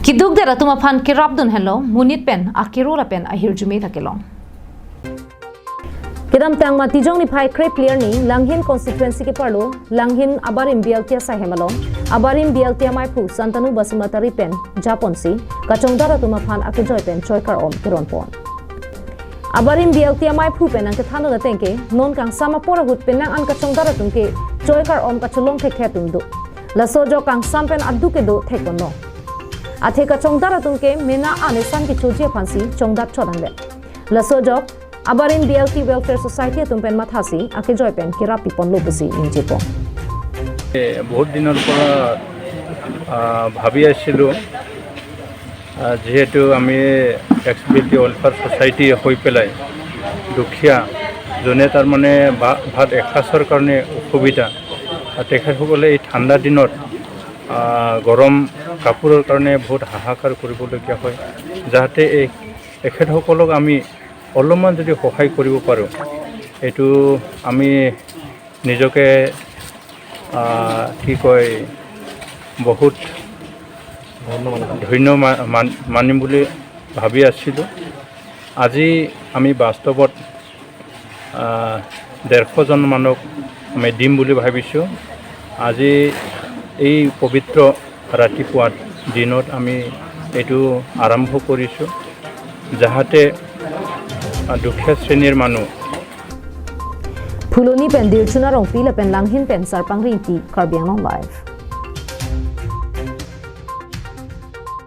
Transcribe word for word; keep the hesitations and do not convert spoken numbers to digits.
Keduk det atum aphan kerapdun henlo, monit pen akero lapen ahirjume ta kelong. Kedamtang Matijong niphai krepli arni Langhin constituency keparlo Langhin abarim B L T asai hem along abarim B L T amaiphu Santanu Basumatary pen japonsi kachongdar atum aphan akejoi pen choi kar-om keronpon. Abarim B L T amaiphu pen nangkethan ateng ke non kangsam apor ahut penang an kachongdar atum ke choi kar-om kacholong thekthe atum do. Laso ajok kangsam pen aduk kedo thekponlo. Athe kachongdar atum ke mena an esan kechoji aphansi chongdat chot anvet. Laso ajok abarim B L T Welfare Society atum pen mathasi akejoi pen kerap piponlo pusi ningjepo. বহুত দিনৰ পৰা আহ, ভাবি আছিলোঁ। আহ, যিহেতু আমি x B L টি welfare society হৈ পেলাই দুখীয়া, যোনে তাৰমানে বা- ভাত এসাঁজৰ কাৰণে অসুবিধা, আৰু তেখেতসকলে এই ঠাণ্ডা দিনত আহ, গৰম কাপোৰৰ কাৰণে বহুত হাহাকাৰ কৰিবলগীয়া হয়। যাতে এই এখেতসকলক আমি অলপমান যদি সহায় কৰিব পাৰোঁ, এইটো আমি নিজকে আহ, কি কয়, বহুত ধন্য মা- মান- মানিম বুলি ভাবি আছিলোঁ। আজি আমি বাস্তৱত আহ, ডেৰশজন মানুহক আমি দিম বুলি ভাবিছোঁ। আজি এই পবিত্ৰ ৰাতিপুৱাত দিনত আমি এইটো আৰম্ভ কৰিছোঁ, যাহাতে আহ, দুখীয়া শ্ৰেণীৰ মানুহ Phuloni pen Dirchuna Rongpi lapen Langhin pen Sarpang Ringti, Karbi Anglong Live.